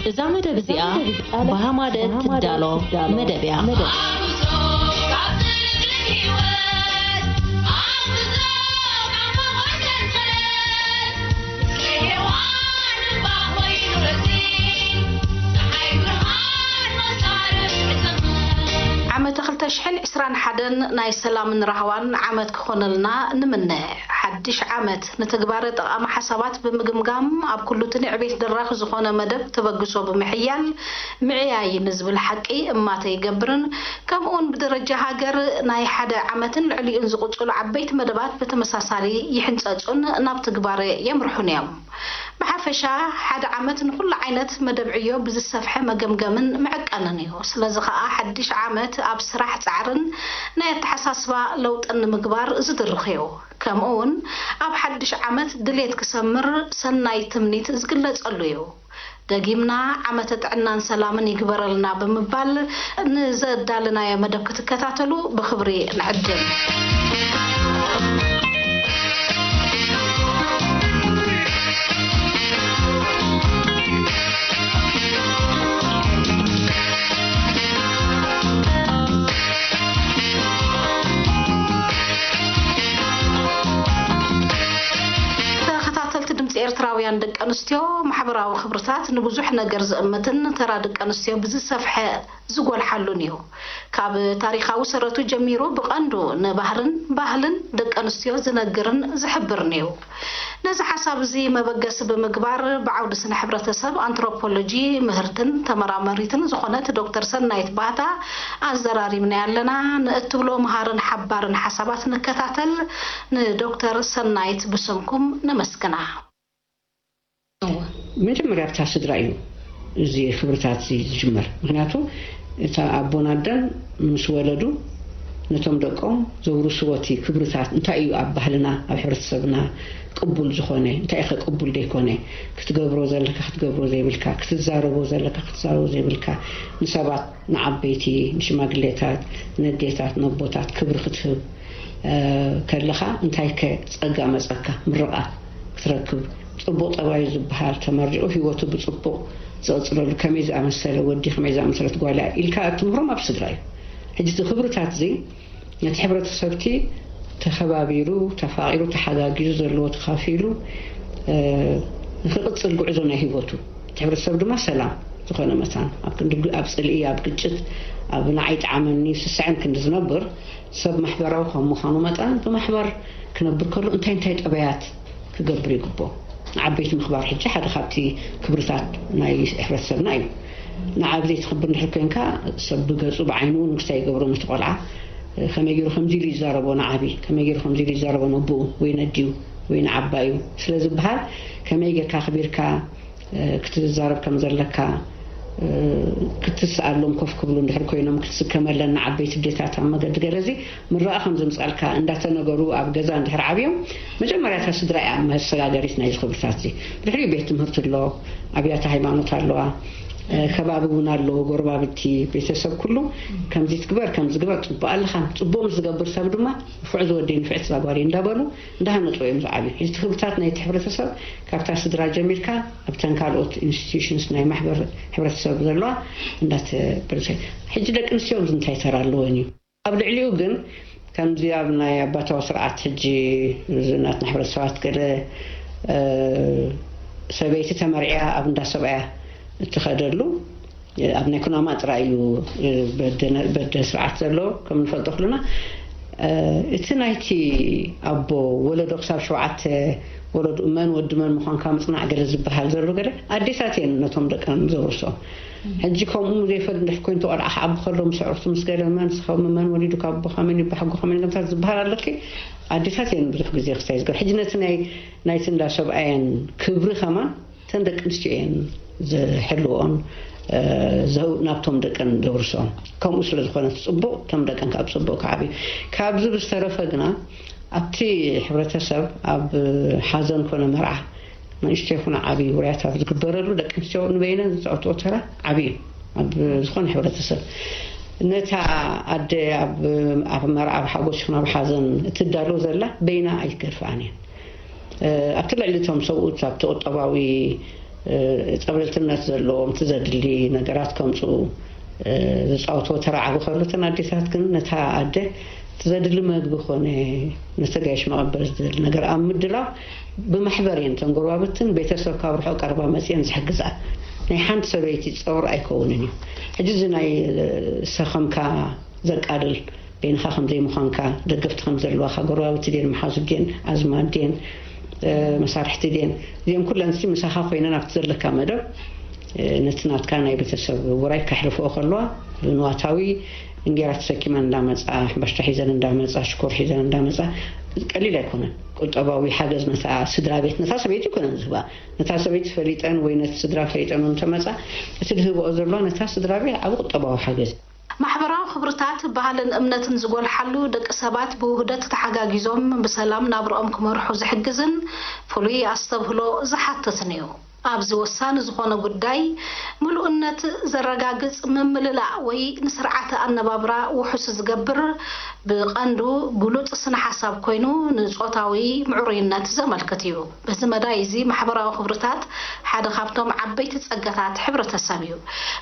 እዛ መደብ እዚኣ ብሃማደ ትዳሎ መደብ እያ። ዓመተ ክልተ ሽሕን ዕስራን ሓደን ናይ ሰላምን ራህዋን ዓመት ክኾነልና ንምነ። ሓድሽ ዓመት ንትግባረ ጠቓሚ ሓሳባት ብምግምጋም፣ ኣብ ኩሉ እቲ ንዕቤት ደራኺ ዝኾነ መደብ ተበግሶ ብምሕያል፣ ምዕያይ ንዝብል ሓቂ እማተ ይገብርን፣ ከምኡውን ብደረጃ ሃገር ናይ ሓደ ዓመትን ልዕሊኡን ዝቕጽሉ ዓበይቲ መደባት ብተመሳሳሊ ይሕንጸጹን ናብ ትግባረ የምርሑን እዮም። ብሓፈሻ፣ ሓደ ዓመት ንኹሉ ዓይነት መደብ ዕዮ ብዝሰፍሐ መገምገምን መዐቀንን እዩ። ስለዚ ኸኣ፣ ሓድሽ ዓመት ኣብ ስራሕ ጻዕርን ናይ ኣተሓሳስባ ለውጥን ንምግባር ዝድርኽ እዩ። ከምኡ እውን ኣብ ሓድሽ ዓመት ድሌት ክሰምር ሰናይ ትምኒት ዝግለጸሉ እዩ። ደጊምና ዓመተ ጥዕናን ሰላምን ይግበረልና ብምባል ንዘዳለናዮ መደብ ክትከታተሉ ብኽብሪ ንዕድም። ተኸታተልቲ ድምፂ ኤርትራውያን ደቂ ኣንስትዮ፣ ማሕበራዊ ክብርታት ንብዙሕ ነገር ዝእምትን ተራ ደቂ ኣንስትዮ ብዝሰፍሐ ዝጎልሓሉን እዩ። ካብ ታሪኻዊ ሰረቱ ጀሚሩ ብቐንዱ ንባህርን ባህልን ደቂ ኣንስትዮ ዝነግርን ዝሕብርን እዩ። ነዚ ሓሳብ እዚ መበገሲ ብምግባር፣ ብዓውዲ ስነ ሕብረተሰብ ኣንትሮፖሎጂ ምህርትን ተመራመሪትን ዝኾነት ዶክተር ሰናይት ባህታ ኣዘራሪብናያ ኣለና። ንእትብሎ መሃርን ሓባርን ሓሳባት ንከታተል። ንዶክተር ሰናይት ብስምኩም ነመስግና። መጀመርያ ኣብታ ስድራ እዩ እዚ ክብርታት እዚ ዝጅመር። ምክንያቱ እታ ኣቦን ኣደን ምስ ወለዱ ነቶም ደቆም ዘውርስዎ እቲ ክብርታት እንታይ እዩ ኣብ ባህልና፣ ኣብ ሕብረተሰብና ቅቡል ዝኾነ፣ እንታይ ከ ቅቡል ዘይኮነ፣ ክትገብሮ ዘለካ ክትገብሮ ዘይብልካ፣ ክትዛረቦ ዘለካ ክትዛረቦ ዘይብልካ፣ ንሰባት፣ ንዓበይቲ፣ ንሽማግሌታት፣ ነዴታት፣ ነቦታት ክብሪ ክትህብ ከለኻ እንታይ ከ ጸጋ መጸካ ምርቓ ክትረክብ ጽቡቕ ጠባዩ ዝበሃል ተመሪቑ ህይወቱ ብጽቡቕ ዝቕጽለሉ ከመይ ዝኣመሰለ ወዲ ከመይ ዝኣመሰለት ጓል እያ ኢልካ እትምህሮም ኣብ ስድራ እዩ። ሕጂ እዚ ክብርታት እዚ ነቲ ሕብረተሰብቲ ተኸባቢሩ ተፋቒሩ ተሓጋጊዙ ዘለዎ ተኻፊሉ ንክቕጽል ጉዕዞ ናይ ህይወቱ እቲ ሕብረተሰብ ድማ ሰላም ዝኾነ መታን ኣብ ክንዲ ኣብ ጽልኢ ኣብ ግጭት ኣብ ንዓይ ጠዓመኒ ስስዐን ክንዲ ዝነብር ሰብ ማሕበራዊ ከም ምዃኑ መጠን፣ ብማሕበር ክነብር ከሎ እንታይ እንታይ ጠባያት ክገብር ይግብኦ? ንዓበይቲ ምኽባር ሕጂ ሓደ ካብቲ ክብርታት ናይ ሕብረተሰብና እዩ። ንዓቢ ዘይትኽብር እንድሕር ኮንካ ሰብ ብገጹ ብዓይኑ እውን ክስታይ ይገብሮ ነቲ ቆልዓ። ከመይ ገይሩ ከምዚ ኢሉ ይዛረቦ ንዓቢ? ከመይ ገይሩ ከምዚ ኢሉ ይዛረቦ ነቦኡ ወይ ነዲኡ ወይ ንዓባዩ? ስለ ዝበሃል ከመይ ጌርካ ኣኽቢርካ ክትዛረብ ከም ዘለካ ክትስኣሎም ኮፍ ክብሉ እንድሕር ኮይኖም ክትስከመለን ንዓበይቲ ኣዴታት ኣብ መገዲ ገለ እዚ ምረቓ ከም ዘምፅኣልካ እንዳተነገሩ ኣብ ገዛ እንድሕር ዓብዮም መጀመርያ እታ ስድራ እያ መሰጋገሪት ናይዚ ክብርታት እዚ። ብድሕሪኡ ቤት ትምህርቲ ኣሎ፣ ኣብያተ ሃይማኖት ኣለዋ፣ ከባቢ እውን ኣለዎ፣ ጎረባብቲ፣ ቤተሰብ ኩሉ ከምዚ ትግበር ከምዚ ግበር ፅቡቕ ኣለኻ። ፅቡቕ ምስ ዝገብር ሰብ ድማ ንፍዕ ዝወደይ ንፍዕቲ እዛ ጓለይ እንዳበሉ እንዳሃነፁ እዮም ዝዓብዩ። ሕዚ እቲ ክብርታት ናይቲ ሕብረተሰብ ካብታ ስድራ ጀሚርካ ኣብተን ካልኦት institutions ናይ ማሕበር ሕብረተሰብ ዘለዋ እንዳተበልሸ ሕጂ ደቂ ኣንስትዮ ኣብዚ እንታይ ተራ ኣለወን እዩ? ኣብ ልዕሊኡ ግን ከምዚ ኣብ ናይ ኣባታዊ ስርዓት ሕጂ እዚ ናትና ሕብረተሰባት ገለ ሰበይቲ ተመርዕያ ኣብ እንዳ ሰብኣያ እትኸደሉ ኣብ ናይ ኩናማ ጥራይ እዩ በደ ስርዓት ዘሎ ከም ንፈልጦ ኩልና እቲ ናይቲ ኣቦ ወለዶ ክሳብ ሸውዓተ ወለድኡ መን ወዲ መን ምዃንካ ምፅናዕ ገለ ዝበሃል ዘሎ ገለ ኣዴታት እየን ነቶም ደቀን ዘውርሶም። ሕጂ ከምኡ ዘይፈል እንድሕር ኮይኑ ተቆልዓ ክዓቢ ከሎ ምስ ኣዕሩኽቱ ምስ ገለ መን ስኻ መን ወሊዱ ካብ ኣቦኻ መን ይባሓጎኻ መን ገምታት ዝበሃል ኣለኪ ኣዴታት እየን ብዙሕ ግዜ ክስታይ ዝገር ሕጂ ነቲ ናይ ናይቲ እንዳ ሰብኣየን ክብሪ ከማን እተን ደቂ ኣንስትዮ እየን ዝሕልወኦን ናብቶም ደቀን ዘውርሶም። ከምኡ ስለ ዝኾነ እቲ ፅቡቕ እቶም ደቀን ካብ ፅቡቕ ክዓብዩ። ካብዚ ብዝተረፈ ግና ኣብቲ ሕብረተሰብ ኣብ ሓዘን ኮነ መርዓ ንእሽቶ ይኹን ዓብዪ ውርያት ኣብ ዝግበረሉ ደቂ ኣንስትዮ ንበይነን ዝፃወትኦ ተራ ዓብዪ እዩ ኣብ ዝኾነ ሕብረተሰብ። ነታ ኣደ ኣብ መርዓ ኣብ ሓጎስ ይኹን ኣብ ሓዘን እትዳሎ ዘላ በይና ኣይትገድፍኣን እያ። ኣብቲ ልዕሊ እቶም ሰብኡት ኣብቲ ቁጠባዊ ጸብለልትነት ዘለዎም፣ እቲ ዘድሊ ነገራት ከምጽኡ ዝጻወትዎ ተራ ዓቢ ከሎ፣ እተን ኣዴታት ግን ነታ ኣደ እቲ ዘድሊ መግቢ ኮነ፣ ነቲ ጋይሽ መቐበል ዝደሊ ነገር ኣብ ምድላው ብማሕበር እየን፣ እተን ጎረባብትን ቤተሰብ ካብ ርሑቕ ቀረባ መጺአን ዝሕግዛ። ናይ ሓንቲ ሰበይቲ ጸወር ኣይከውንን እዩ። ሕጂ እዚ ናይ ሰኸምካ ዘቃልል፣ በይንኻ ከም ዘይምዃንካ፣ ደገፍቲ ከም ዘለዋኻ፣ ጎረባብቲ ድየን፣ መሓዙት ድየን፣ ኣዝማድ ድየን፣ መሳርሕቲ ድየን፣ እዚኦም ኩለን ሲ ምሳኻ ኮይነን ኣብቲ ዘለካ መደብ ነቲ ናትካ ናይ ቤተሰብ ውራይ ከሕልፍኦ ከለዋ፣ ብንዋታዊ እንጌራ ተሰኪመን እንዳመጻ፣ ሕምባሽታ ሒዘን እንዳመጻ፣ ሽኮር ሒዘን እንዳመጻ፣ ቀሊል ኣይኮነን። ቁጠባዊ ሓገዝ ነታ ስድራ ቤት፣ ነታ ሰበይቲ ኣይኮነን ዝህባ። ነታ ሰበይቲ ፈሊጠን ወይ ነቲ ስድራ ፈሊጠን እንተመጻ፣ እቲ ዝህብኦ ዘለዋ ነታ ስድራ ቤት ዓቢ ቁጠባዊ ሓገዝ። ማሕበራዊ ክብርታት፣ ባህልን እምነትን ዝጎልሓሉ፣ ደቂ ሰባት ብውህደት ተሓጋጊዞም ብሰላም ናብርኦም ክመርሑ ዝሕግዝን ፍሉይ ኣስተብህሎ ዝሓትትን እዩ። ኣብዚ ወሳኒ ዝኾነ ጉዳይ፣ ምሉእነት ዘረጋግጽ ምምልላእ ወይ ንስርዓተ ኣነባብራ ውሑስ ዝገብር፣ ብቐንዱ ግሉጽ ስነ ሓሳብ ኮይኑ፣ ንጾታዊ ምዕሩይነት ዘመልክት እዩ። በዚ መዳይ እዚ፣ ማሕበራዊ ክብርታት ሓደ ካብቶም ዓበይቲ ጸጋታት ሕብረተሰብ እዩ።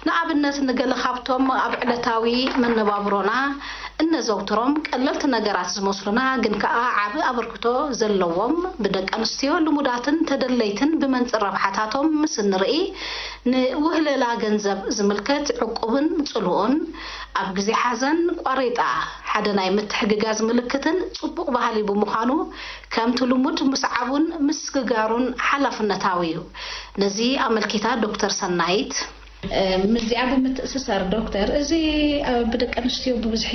ንኣብነት፣ ንገለ ካብቶም ኣብ ዕለታዊ መነባብሮና እነዘውትሮም ቀለልቲ ነገራት ዝመስሉና፣ ግን ከኣ ዓቢ ኣበርክቶ ዘለዎም፣ ብደቂ ኣንስትዮ ልሙዳትን ተደለይትን ብመንጽር ረብሓታቶም ምስ እንርኢ፣ ንውህለላ ገንዘብ ዝምልከት ዕቁብን ጽልኡን፣ ኣብ ግዜ ሓዘን ቋሬጣ ሓደ ናይ ምትሕግጋዝ ምልክትን ጽቡቕ ባህሊ ብምዃኑ፣ ከምቲ ልሙድ ምስዓቡን ምስግጋሩን ሓላፍነታዊ እዩ። ነዚ ኣመልኪታ ዶክተር ሰናይት፣ ምስዚኣ ብምትእስሳር ዶክተር፣ እዚ ብደቂ ኣንስትዮ ብብዝሒ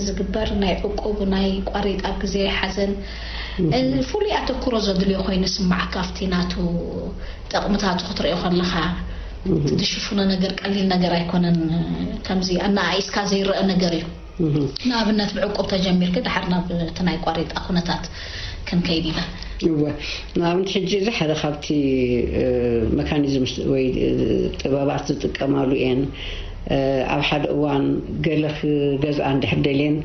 ዝግበር ናይ ዕቁብ፣ ናይ ቋሬጣ ኣብ ግዜ ሓዘን ፍሉይ ኣተኩሮ ዘድልዮ ኮይኑ ይስማዓካ? ኣብቲ ናቱ ጠቕምታቱ ክትሪኦ ከለኻ፣ ዝሽፍኖ ነገር ቀሊል ነገር ኣይኮነን። ከምዚ ኣነኣኢስካ ዘይረአ ነገር እዩ። ንኣብነት ብዕቁብ ተጀሚርኪ ድሓር ናብ እቲ ናይ ቋሬጣ ኩነታት ክንከይድ ኢና። እወ፣ ንኣብነት ሕጂ እዚ ሓደ ካብቲ መካኒዝም ወይ ጥበባት ዝጥቀማሉ እየን። ኣብ ሓደ እዋን ገለ ክገዝኣ እንድሕር ደልየን፣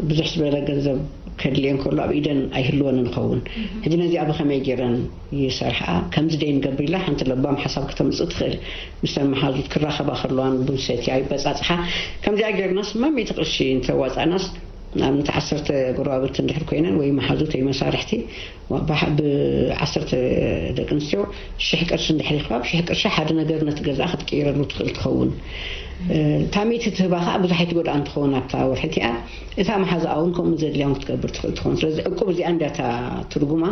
ብዙሕ ዝበለ ገንዘብ ከድልየን ከሎ ኣብ ኢደን ኣይህልወንን ይኸውን። ሕጂ ነዚኣ ብኸመይ ገይረን ይሰርሓ? ከምዚ ደይ ንገብር ኢላ ሓንቲ ለባም ሓሳብ ከተምጽእ ትኽእል። ምስ መሓዙት ክራኸባ ከለዋን ቡን ሰትያ ይበጻጽሓ። ከምዚኣ ጌርናስ ማሚቲ ቅርሺ እንተዋጻእናስ፣ ንኣብነት ዓሰርተ ጎረባብቲ እንድሕር ኮይነን ወይ መሓዙት ወይ መሳርሕቲ፣ ብዓሰርተ ደቂ ኣንስትዮ ሽሕ ቅርሺ እንድሕር ይኽባብ፣ ሽሕ ቅርሺ ሓደ ነገር ነቲ ገዛ ክትቅይረሉ ትኽእል ትኸውን። ታሚቲ ትህባ ከዓ ብዙሕ ኣይትጎድኣን ትኸውን ኣብታ ወርሒ እቲኣ። እታ መሓዛኣ እውን ከምኡ ዘድልያ እውን ክትገብር ትኽእል ትኸውን። ስለዚ ዕቁብ እዚኣ እንዲያ እታ ትርጉማ።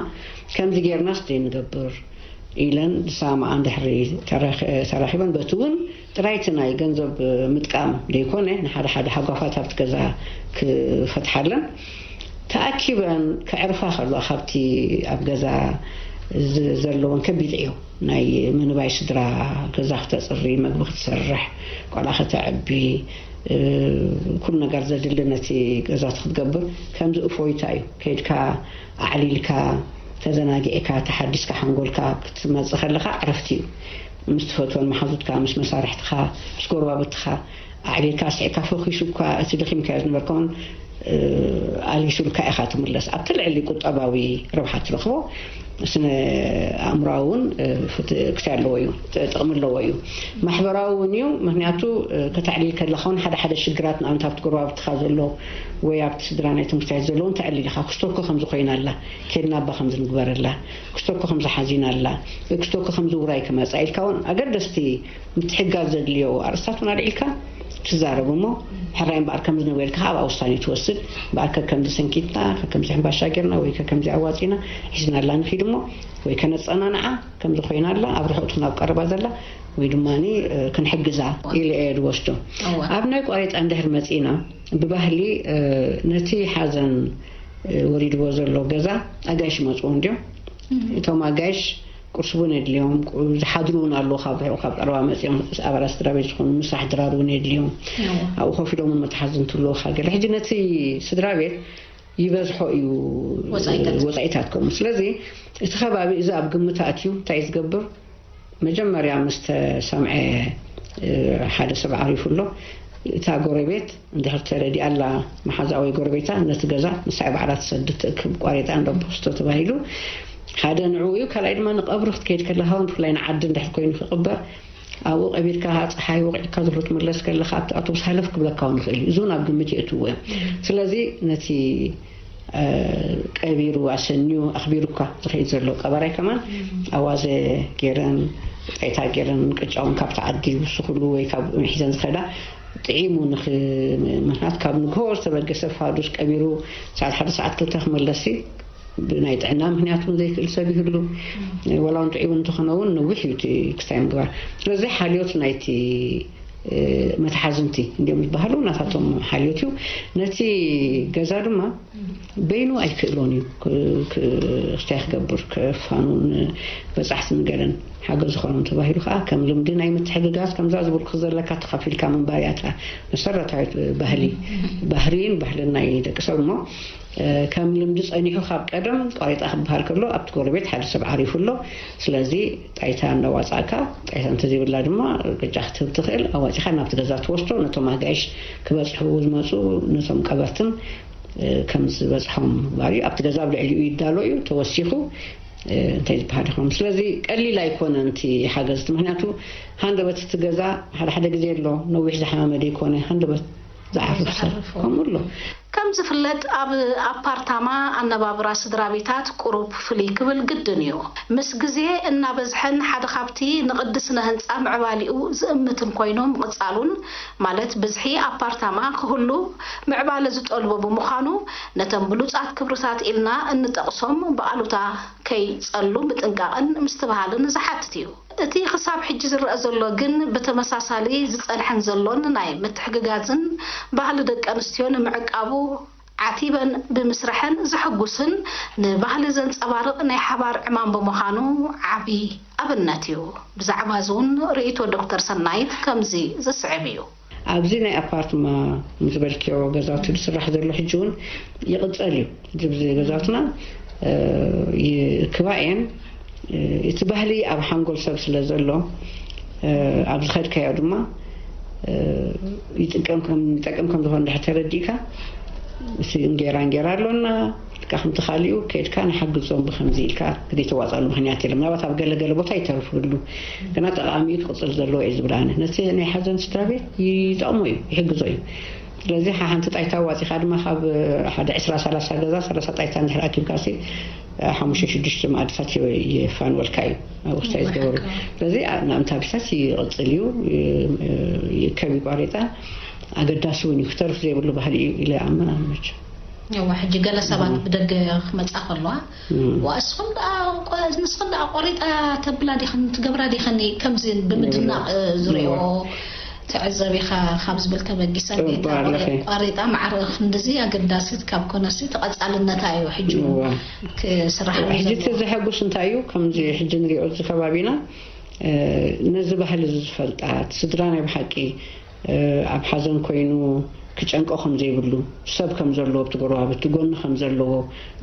ከምዚ ጌርናስ ደይ ንገብር ኢለን ዝሰማማዓ እንድሕሪ ተራኺበን፣ በቲ እውን ጥራይቲ ናይ ገንዘብ ምጥቃም ደይኮነ፣ ንሓደ ሓደ ሓጓፋት ኣብቲ ገዛ ክፈትሓለን ተኣኪበን ከዕርፋ ከለዋ፣ ካብቲ ኣብ ገዛ ዘለወን ከቢድ ዕዮ፣ ናይ ምንባይ ስድራ፣ ገዛ ክተጽሪ፣ መግቢ ክትሰርሕ፣ ቆልዓ ከተዕቢ፣ ኩሉ ነገር ዘድሊ ነቲ ገዛቲ ክትገብር ከምዚ እፎይታ እዩ። ከይድካ ኣዕሊልካ፣ ተዘናጊዕካ፣ ተሓዲስካ፣ ሓንጎልካ ክትመጽእ ከለኻ ዕረፍቲ እዩ። ምስ ትፈትወን መሓዙትካ፣ ምስ መሳርሕትኻ፣ ምስ ጎረባብትኻ ኣዕሊልካ፣ ስዒካ፣ ፈኺሱ እኳ እቲ ደኺምካዮ ዝነበርካ እውን ኣልጊሱልካ ኢኻ ትምለስ። ኣብቲ ልዕሊ ቁጠባዊ ረብሓ ትረኽቦ፣ ስነ ኣእምሮኣዊ እውን ፍትክቲ ኣለዎ እዩ፣ ጥቕሚ ኣለዎ እዩ። ማሕበራዊ እውን እዩ። ምክንያቱ ከተዕሊል ከለኻ እውን ሓደ ሓደ ሽግራት፣ ንኣብነት ኣብቲ ጎረባብትኻ ዘሎ ወይ ኣብቲ ስድራ ናይ ትምህርቲ ቤት ዘለውን ተዕሊል ኢኻ። ክስቶኮ ከምዚ ኮይና ኣላ፣ ኬድና ኣባ ከምዚ ንግበረላ፣ ክስቶኮ ከምዚ ሓዚና ኣላ፣ ክስቶኮ ከምዚ ውራይ ክመጻ ኢልካ እውን ኣገደስቲ ምትሕጋዝ ዘድልዮ ኣርእስታት እውን ኣልዒልካ ትዛረብ እሞ፣ ሕራይ እምበኣር ከምዚ ንበልካ ኣብ ውሳኔ ትወስድ። እምበኣር ከከምዚ ሰንኪትና፣ ከከምዚ ሕምባሻ ጌርና ወይ ከከምዚ ኣዋጺና ሒዝናላ ንኺድ እሞ፣ ወይ ከነጸናንዓ፣ ከምዚ ኮይና ኣላ፣ ኣብ ርሑቕ ትኹን ኣብ ቀረባ ዘላ፣ ወይ ድማ ክንሕግዛ ኢለ እየ ዝወስዶ። ኣብ ናይ ቋሬጣ እንድሕር መጺና፣ ብባህሊ ነቲ ሓዘን ወሪድዎ ዘሎ ገዛ ኣጋይሽ ይመጽዎ እንድዮም። እቶም ኣጋይሽ ቁርሲ እውን የድልዮም፣ ዝሓድሩ እውን ኣለዉ፣ ካብ ርሑቕ ካብ ቀረባ መጺኦም ኣባላት ስድራ ቤት ዝኾኑ፣ ምሳሕ ድራር እውን የድልዮም። ኣብኡ ኮፍ ኢሎም እውን መተሓዝን ትህልወካ ገለ። ሕጂ ነቲ ስድራ ቤት ይበዝሖ እዩ ወጻኢታት ከምኡ። ስለዚ እቲ ከባቢ እዚ ኣብ ግምት ኣትዩ እንታይ እዩ ዝገብር? መጀመርያ ምስ ተሰምዐ ሓደ ሰብ ዓሪፉ ኣሎ። እታ ጎረቤት እንድሕር ተረዲኣ ኣላ፣ መሓዛ ወይ ጎረቤታ ነቲ ገዛ ንሳ ባዕላ ትሰድድ ትእክብ፣ ቋሬጣ እንዶ ፖስቶ ተባሂሉ ሓደ ንዕኡ እዩ። ካልኣይ ድማ ንቐብሪ ክትከይድ ከለኻ እውን ብፍላይ ንዓዲ እንድሕር ኮይኑ ክቕበር ኣብኡ ቀቢርካ ጸሓይ ወቒዕካ ዝሎ ትምለስ ከለኻ ኣብቲ ኣውቶቡስ ሃለፍ ክብለካ እውን ይኽእል እዩ። እዚ እውን ኣብ ግምት የእትዎ እዮም። ስለዚ ነቲ ቀቢሩ ኣሰንዩ ኣኽቢሩ እኳ ዝኸይድ ዘሎ ቀባራይ ከማን ኣዋዘ ገይረን ጣይታ ገይረን ቅጫ እውን ካብቲ ዓዲ ይውስኽሉ ወይ ካብ ሒዘን ዝኸዳ ጥዒሙ ንኽ ምክንያት ካብ ንግሆ ዝተበገሰ ፋዱስ ቀቢሩ ሰዓት ሓደ ሰዓት ክልተ ክመለስ ብናይ ጥዕና ምክንያት እውን ዘይክእል ሰብ ይህሉ። ወላ እውን ጥዑይ እውን እንተኾነ እውን ነዊሕ እዩ እቲ ክስታይ ምግባር። ስለዚ ሓልዮት ናይቲ መትሓዝንቲ እንዲም ዝበሃሉ ናታቶም ሓልዮት እዩ። ነቲ ገዛ ድማ በይኑ ኣይክእሎን እዩ። ክስታይ ክገብር ክፋኑን በፃሕቲ ንገለን ሓገዝ ዝኾኖም ተባሂሉ ከዓ ከም ልምዲ ናይ ምትሕግጋዝ ከምዛ ዝበልኩ ዘለካ ተኸፊልካ ምንባር እያ እታ መሰረታዊት ባህሊ ባህሪን ባህልን ናይ ደቂ ሰብ እሞ ከም ልምዲ ጸኒሑ ካብ ቀደም ቋሪጣ ክበሃል ከሎ ኣብቲ ጎረቤት ሓደ ሰብ ዓሪፉ ኣሎ። ስለዚ ጣይታ እናዋጻእካ ጣይታ እንተዘይብላ ድማ ቅጫ ክትህብ ትኽእል ኣዋጺኻ ናብቲ ገዛ ትወስዶ ነቶም ኣጋይሽ ክበጽሑ ዝመጹ ነቶም ቀበርትን ከም ዝበጽሖም ምግባር እዩ። ኣብቲ ገዛ ኣብ ልዕሊኡ ይዳሎ እዩ ተወሲኹ እንታይ ዝበሃል ይኸውን። ስለዚ ቀሊል ኣይኮነን እቲ ሓገዝ እቲ ምክንያቱ ሃንደበት እቲ ገዛ ሓደ ሓደ ግዜ ኣሎ ነዊሕ ዝሓመመ ደይኮነ ሃንደበት ዝዓርፍ ሰብ ከምኡ ኣሎ። ከም ዝፍለጥ ኣብ ኣፓርታማ ኣነባብራ ስድራ ቤታት ቁሩብ ፍልይ ክብል ግድን እዩ። ምስ ግዜ እናበዝሐን ሓደ ካብቲ ንቕዲ ስነ ህንፃ ምዕባሊኡ ዝእምትን ኮይኑ ምቕፃሉን ማለት ብዝሒ ኣፓርታማ ክህሉ ምዕባለ ዝጠልቦ ብምዃኑ ነተን ብሉፃት ክብርታት ኢልና እንጠቕሶም ብኣሉታ ከይፀሉ ምጥንቃቕን ምስትብሃልን ዝሓትት እዩ። እቲ ክሳብ ሕጂ ዝረአ ዘሎ ግን ብተመሳሳሊ ዝጸንሐን ዘሎን ናይ ምትሕግጋዝን ባህሊ ደቂ ኣንስትዮ ንምዕቃቡ ዓቲበን ብምስርሐን ዘሐጉስን ንባህሊ ዘንጸባርቕ ናይ ሓባር ዕማም ብምዃኑ ዓቢ ኣብነት እዩ። ብዛዕባ እዚ እውን ርእይቶ ዶክተር ሰናይት ከምዚ ዝስዕብ እዩ። ኣብዚ ናይ ኣፓርትማ ዝበልክዮ ገዛውቲ ዝስራሕ ዘሎ ሕጂ እውን ይቕጸል እዩ። እዚ ገዛውትና ይክባእ እየን። እቲ ባህሊ ኣብ ሓንጎል ሰብ ስለ ዘሎ ኣብ ዝኸድካዮ ድማ ይጥቀም ከም ይጠቅም ከም ዝኾነ ድሕር ተረዲእካ እቲ እንጌራ እንጌራ ኣሎና ኢልካ ከምቲ ካሊኡ ከድካ ንሓግዞም ብከምዚ ኢልካ ዘይተዋፀሉ ምክንያት የለ ምናልባት ኣብ ገለገለ ቦታ ይተርፍሉ ግና ጠቃሚ እዩ ክቅፅል ዘለዎ እዩ ዝብል ኣነ ነቲ ናይ ሓዘን ስድራ ቤት ይጠቅሞ እዩ ይሕግዞ እዩ ስለዚ ሓንቲ ጣይታ ዋፂኻ ድማ ካብ ሓደ ዕስራ ሰላሳ ገዛ ሰላሳ ጣይታ እንድሕር ኣኪብካ ሲ ሓሙሽተ ሽዱሽተ መኣድታት ይፋንወልካ እዩ ኣብ ውሽጣ እዩ ዝገበሩ ስለዚ ንኣምታ ቢታት ይቕፅል እዩ ይከብ ይቋሪጣ ኣገዳሲ እውን እዩ ክተርፍ ዘይብሉ ባህሊ እዩ ኢለ ኣምን ኣምኖች እዋ ሕጂ ገለ ሰባት ብደገ ክመፃ ከለዋ ዋ እስኹም ደኣ ቆ- ንስኽን ደኣ ቆሪጣ ተብላ ዲኽን ትገብራ ዲኽን ከምዚ ብምድናቕ ዝሪኦ ትዕዘብ ኢኻ ካብ ዝብል ተበጊሰ ጌታ ባርኸ። ቆሪጣ ማዕረ ክንድዚ ኣገዳሲት ካብ ኮነሲ ተቐፃልነታ እዩ ሕጂ እውን እዋ። ክስራሕ እዩ ሕጂ እቲ ዘሎ። ዘሐጉስ እንታይ እዩ ከምዚ ሕጂ ንሪኦ እዚ ከባቢና እ፣ ነዚ ባህሊ እዚ ዝፈልጣ እቲ ስድራ ናይ ብሓቂ ኣብ ሓዘን ኮይኑ ክጨንቆ ከም ዘይብሉ ሰብ ከም ዘለዎ ኣብቲ ጎረባብቲ ጎኒ ከም ዘለዎ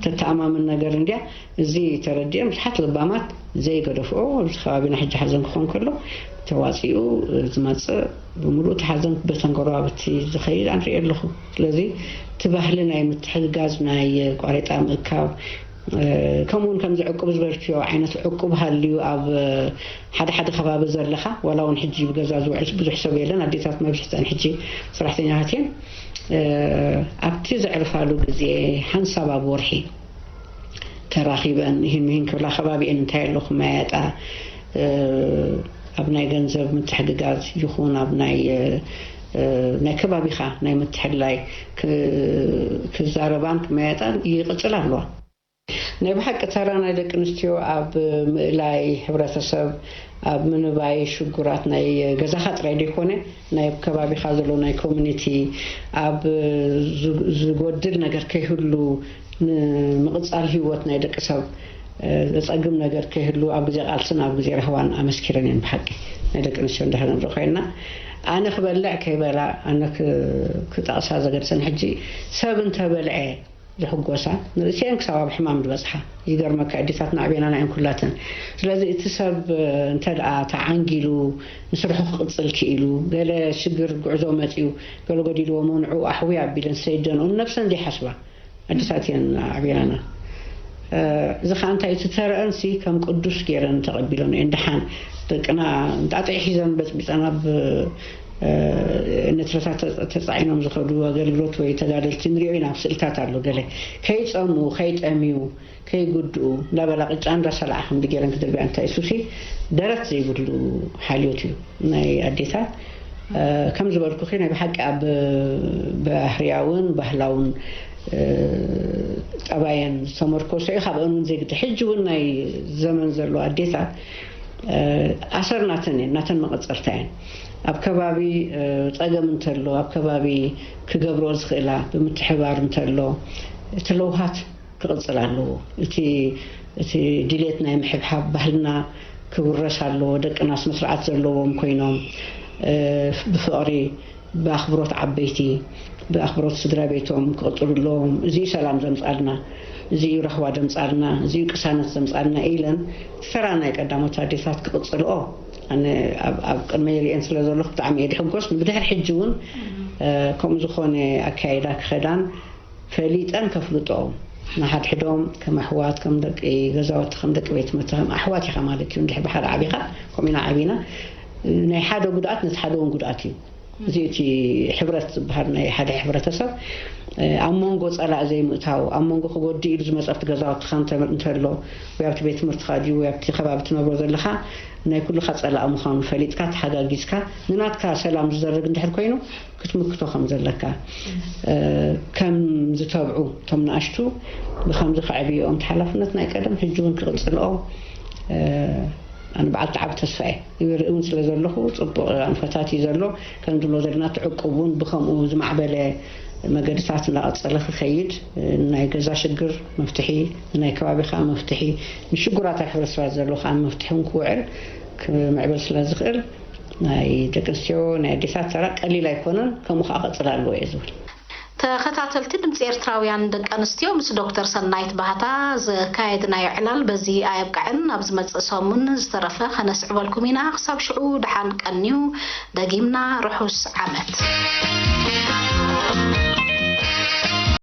ተተኣማምን ነገር እንድያ እዚ ተረዲኦም ብዙሓት ለባማት ዘይገደፍኦ ኣብዚ ከባቢና ሕጂ ሓዘን ክኾን ከሎ ተዋፂኡ ዝመፅእ ብምሉእ እቲ ሓዘን በተን ጎረባብቲ ዝኸይድ ኣንሪኦ ኣለኹ ስለዚ እቲ ባህሊ ናይ ምትሕግጋዝ ናይ ቋሬጣ ምእካብ ከምኡ እውን ከምዚ ዕቁብ ዝበልክዮ ዓይነት ዕቁብ ሃልዩ ኣብ ሓደ ሓደ ከባቢ ዘለኻ ዋላ እውን ሕጂ ብገዛ ዝውዕል ብዙሕ ሰብ የለን ኣዴታት መብዝሕተን ሕጂ ሰራሕተኛታት እየን ኣብቲ ዘዕርፋሉ ግዜ ሓንሳብ ኣብ ወርሒ ተራኺበን ይህን ምሂን ክብላ ከባቢኤን እንታይ ኣለኹ መያየጣ ኣብ ናይ ገንዘብ ምትሕግጋዝ ይኹን ኣብ ናይ ናይ ከባቢኻ ናይ ምትሕልላይ ክዛረባን ክመያጣን ይቕፅል ኣለዋ። ናይ ብሓቂ ተራ ናይ ደቂ ኣንስትዮ ኣብ ምእላይ ሕብረተሰብ ኣብ ምንባይ ሽጉራት ናይ ገዛኻ ጥራይ ዘይኮነ ናይ ከባቢኻ ዘሎ ናይ ኮሚኒቲ ኣብ ዝጎድል ነገር ከይህሉ ንምቕፃል ህይወት ናይ ደቂ ሰብ ዘፀግም ነገር ከይህሉ ኣብ ግዜ ቃልስን ኣብ ግዜ ራህዋን ኣመስኪረን እየን ብሓቂ ናይ ደቂ ኣንስትዮ እንዳተነብረ ኮይና ኣነ ክበልዕ ከይበላ ኣነ ክጠቕሳ ዘገድሰን ሕጂ ሰብ እንተበልዐ ዝሕጎሳ ንርእሲኤን ክሳብ ኣብ ሕማም ዝበፅሓ ይገርመካ ኣዴታትና ኣበየናና እየን ኩላተን ስለዚ እቲ ሰብ እንተ ደኣ ተዓንጊሉ ንስርሑ ክቕፅል ክኢሉ ገለ ሽግር ጉዕዞ መፅዩ ገለ ጎዲልዎሞ ንዕኡ ኣሕውይ ኣቢለን ሰይደንኦም ነብሰን ዘይሓስባ ኣዴታት እየን ኣዕብየናና እዚ ከዓ እንታይ እቲ ተረአንሲ ከም ቅዱስ ገይረን ተቐቢሎን እየን። ደሓን ደቅና እንጣጢዕ ሒዘን በፅቢፀን ኣብ ንጥፈታት ተፃዒኖም ዝኸዱ ኣገልግሎት ወይ ተጋደልቲ ንሪኦ ኢና። ኣብ ስእልታት ኣሎ ገለ ከይፀሙ ከይጠምዩ ከይጉድኡ እንዳበላ ቅጫ እንዳሰላዓ ከምዚ ገይረን ክድርብያ እንታይ ሱሲ ደረት ዘይብሉ ሓልዮት እዩ ናይ ኣዴታት። ከም ዝበልኩኺ ናይ ብሓቂ ኣብ ባህርያውን ባህላውን ጠባየን ዝተመርኮሰ እዩ። ካብአን እውን ዘይግደ ሕጂ እውን ናይ ዘመን ዘሎ ኣዴታት ኣሰር ናተን እየን፣ ናተን መቐፀርታ እየን። ኣብ ከባቢ ፀገም እንተሎ ኣብ ከባቢ ክገብሮ ዝኽእላ ብምትሕባር እንተሎ እቲ ለውሃት ክቕፅል ኣለዎ። እቲ እቲ ድሌት ናይ ምሕብሓብ ባህልና ክውረስ ኣለዎ። ደቅና ስነ ስርዓት ዘለዎም ኮይኖም ብፍቕሪ ብኣኽብሮት ዓበይቲ ብኣኽብሮት ስድራ ቤቶም ክቕፅሉ ኣለዎም። እዚ እዩ ሰላም ዘምፃልና፣ እዚ እዩ ረኽባ ዘምፃልና፣ እዚ እዩ ቅሳነት ዘምፃልና ኢለን ተራ ናይ ቀዳሞት ኣዴታት ክቕፅልኦ ኣነ ኣብ ቅድመይ ሪኤን ስለ ዘለኹ ብጣዕሚ እየ ድሕጎስ። ብድሕር ሕጂ እውን ከምኡ ዝኾነ ኣካይዳ ክኸዳን ፈሊጠን ከፍልጦ ንሓድሕዶም ከም ኣሕዋት ከም ደቂ ገዛውቲ ከም ደቂ ቤት ትምህርቲ ከም ኣሕዋት ኢኻ ማለት እዩ። እንድሕር ብሓደ ዓቢኻ ከምኡ ኢና ዓቢና ናይ ሓደ ጉድኣት ነቲ ሓደ እውን ጉድኣት እዩ። እዚ እቲ ሕብረት ዝበሃል ናይ ሓደ ሕብረተሰብ ኣብ መንጎ ፀላእ ዘይምእታው ኣብ መንጎ ክጎዲ ኢሉ ዝመፀ ኣብቲ ገዛውትኻ እንተሎ ወይ ኣብቲ ቤት ትምህርትኻ ድዩ ወይ ኣብቲ ከባቢ ትነብሮ ዘለኻ ናይ ኩልኻ ፀላእ ምዃኑ ፈሊጥካ ተሓጋጊዝካ ንናትካ ሰላም ዝዘርግ እንድሕር ኮይኑ ክትምክቶ ከም ዘለካ ከም ዝተብዑ እቶም ንኣሽቱ ብከምዚ ከዕብዮኦም ሓላፍነት ናይ ቀደም ሕጂ እውን ክቕፅልኦ ኣነ በዓልቲ ዓብ ተስፋ እየ። ይርኢ እውን ስለ ዘለኹ ፅቡቕ ኣንፈታት እዩ ዘሎ። ከም ዝብሎ ዘለና ትዕቁብ እውን ብከምኡ ዝማዕበለ መገድታት እናቐፀለ ክኸይድ ናይ ገዛ ሽግር መፍትሒ ናይ ከባቢኻ መፍትሒ ንሽጉራት ኣብ ሕብረተሰባት ዘሎ ከዓ መፍትሒ እውን ክውዕል ክምዕብል ስለ ዝኽእል ናይ ደቂ ኣንስትዮ ናይ ኣዴታት ተራ ቀሊል ኣይኮነን። ከምኡ ከዓ ቀፅል ኣለዎ እየ ዝብል። ተኸታተልቲ ድምፂ ኤርትራውያን ደቂ ኣንስትዮ ምስ ዶክተር ሰናይት ባህታ ዘካየድናዮ ዕላል በዚ ኣየብቅዐን። ኣብ ዝመፅእ ሰሙን ዝተረፈ ከነስዕበልኩም ኢና። ክሳብ ሽዑ ደሓን ቀንዩ። ደጊምና ርሑስ ዓመት።